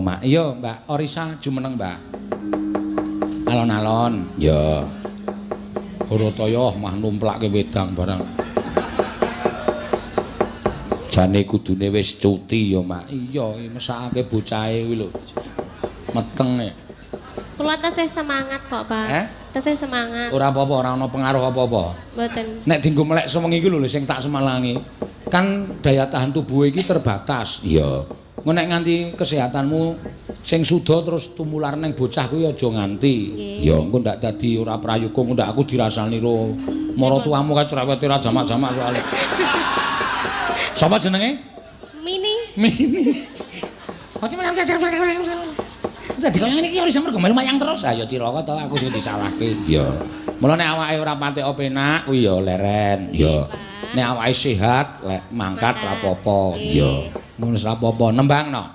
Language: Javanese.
Mak. Iya, Mbak Orisa jumeneng, Mbak. Alon-alon. Ya. Bharataya mah numplake wedang barang. Jane kudune wis cuti ya, Mak. Iya, mesakake bocahe kuwi lho. Meteng e. Kula tesih semangat kok, Pak. Eh? Tesih semangat. Ora apa-apa, ora ana pengaruh apa-apa. Mboten. Nek dienggo melek sewengi iki lho sing tak semalangi. Kan daya tahan tubuh iki terbatas. Iya. Engko nek nganti kesehatanmu sing suda terus tumular ning bocah kuwi aja nganti. Ya, engko ndak dadi ora prayoga, engko ndak aku dirasani ro maratuwamu kae cerewete ora jamak-jamak soalé. Sapa jenenge? Mini. Mini. Dadi kaya ngene iki ora iso mergo melu mayang terus. Ha ya cilaka to aku sing disalahke. Iya. Mula nek awake ora patek penak kuwi ya leren. Iya. Nek awake sehat lek mangkat ra apa-apa. Iya. Ngono wis ra apa-apa, nembangno.